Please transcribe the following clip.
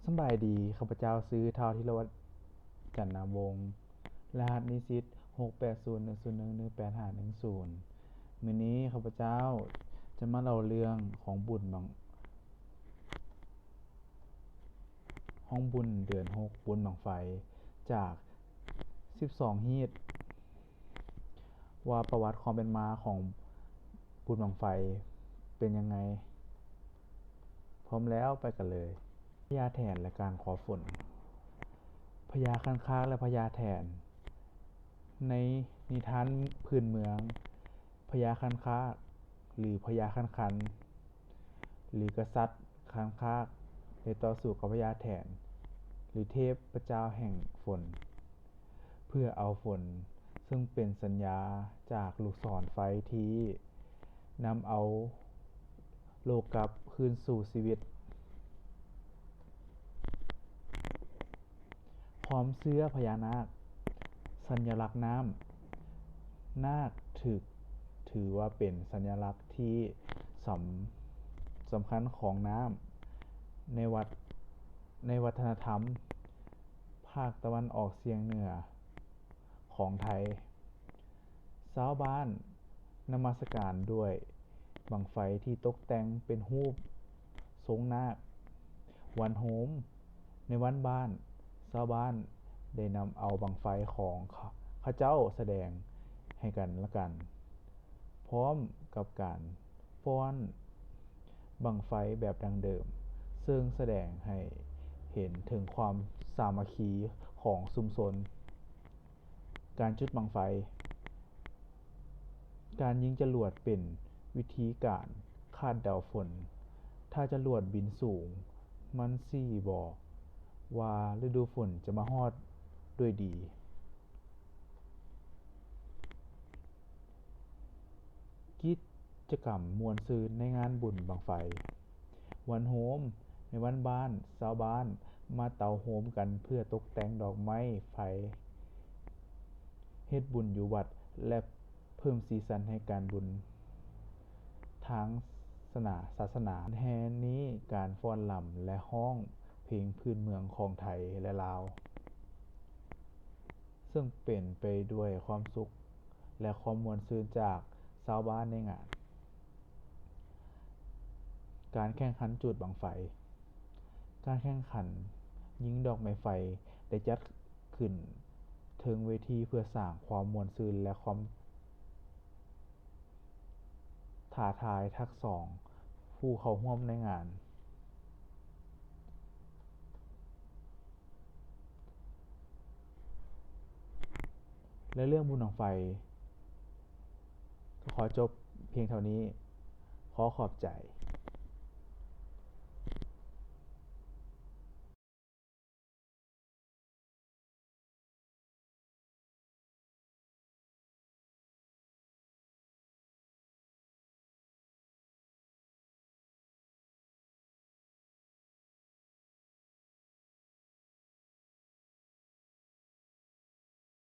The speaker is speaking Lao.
ສຳບາຍດີ, ຂ້າພະເຈົ້າຊື່ ທ້າວ ທີລະວັດ ຈັນນາວົງ, ລະຫັດນິສິດ ຫົກແປດສູນໜຶ່ງສູນໜຶ່ງໜຶ່ງແປດຫ້າໜຶ່ງສູນ. ມື້ນີ້ຂ້າພະເຈົ້າຈະມາເລົ່າເລື່ອງຂອງບຸນບັ້ງ ຂອງບຸນເດືອນຫົກ ບຸນບັ້ງໄຟ ຈາກສິບສອງຮີດ ວ່າປະຫວັດຄວາມເປັນມາຂອງບຸນບັ້ງໄຟເປັນຫຍັງໄງ. ພ້ອມແລ້ວໄປກັນເລີຍ. ພະຍາແຖນ ແລະ ການຂໍຝົນ. ພະຍາຄັນຄາກ ແລະ ພະຍາແຖນ. ໃນນິທານພື້ນເມືອງ, ພະຍາຄັນຄາກ ຫຼື ພະຍາຄັນຄັນ ຫຼື ກະສັດຄັນຄາກ ໄດ້ຕໍ່ສູ້ກັບພະຍາແຖນ ຫຼື ເທບພະເຈົ້າແຫ່ງຝົນ ເພື່ອເອົາຝົນ, ເຊິ່ງເປັນສັນຍາຈາກລູກສອນໄຟທີ່ນຳເອົາໂລກກັບຄືນສູ່ຊີວິດ. ຄວາມເຊື່ອພະຍານາກ. ສັນຍະລັກນ້ຳ. ນາກຖືກ ຖືວ່າເປັນສັນຍະລັກທີ່ສຳ ສຳຄັນຂອງນ້ຳໃນວັດ ໃນວັດທະນະທຳພາກຕາເວັນອອກສ່ຽງເໜືອຂອງໄທ. ຊາວບ້ານນະມັດສະການດ້ວຍບັ້ງໄຟທີ່ຕົກແຕ່ງເປັນຮູບຊົງນາກ. ວັນໂຮມ. ໃນວັນບ້ານ, ຊາວບ້ານໄດ້ນຳເອົາບັ້ງໄຟຂອງເຂົາເຈົ້າສະແດງໃຫ້ກັນແລະກັນ, ພ້ອມກັບການຟ້ອນບັ້ງໄຟແບບດັ້ງເດີມ, ເຊິ່ງສະແດງໃຫ້ເຫັນເຖິງຄວາມສາມັກຄີຂອງຊຸມຊົນ. ການຈຸດບັ້ງໄຟ. ການຍິງຈະຫຼວດເປັນວິທີການຄາດເດົາຝົນ. ຖ້າຈະຫຼວດບິນສູງ, ມັນຊິບອກວ່າລະດູຝົນຈະມາຮອດດ້ວຍດີ. ກິດຈະກຳມ່ວນຊື່ນໃນງານບຸນບັ້ງໄຟ. ວັນໂຮມ. ໃນວັນບ້ານ, ຊາວບ້ານມາເຕົາໂຮມກັນເພື່ອຕົກແຕ່ງດອກໄມ້ໄຟ, ເຮັດບຸນຢູ່ວັດ ແລະ ເພີ່ມສີສັນໃຫ້ການບຸນທາງສະໜາ ສາສະໜາ. ແຫ່ນີ້ການຟ້ອນລຳ ແລະ ຮ້ອງເພງພື້ນເມືອງຂອງໄທ ແລະ ລາວ. ເຊິ່ງເຕັມໄປດ້ວຍຄວາມສຸກ ແລະ ຄວາມມ່ວນຊື່ນຈາກຊາວບ້ານໃນງານ. ການແຂ່ງຂັນຈູດບັ້ງໄຟ. ການແຂ່ງຂັນຍິງດອກໄມ້ໄຟໄດ້ຈັດຂຶ້ນເທິງເວທີເພື່ອສ້າງຄວາມມ່ວນຊື່ນ ແລະ ຄວາມທ້າທາຍທັກສອງຜູ້ເຂົ້າຮ່ວມໃນງານ. ແລະ ເລື່ອງບຸນບັ້ງໄຟກໍຂໍຈົບພຽງເທົ່ານີ້. ຂໍຂອບໃຈ.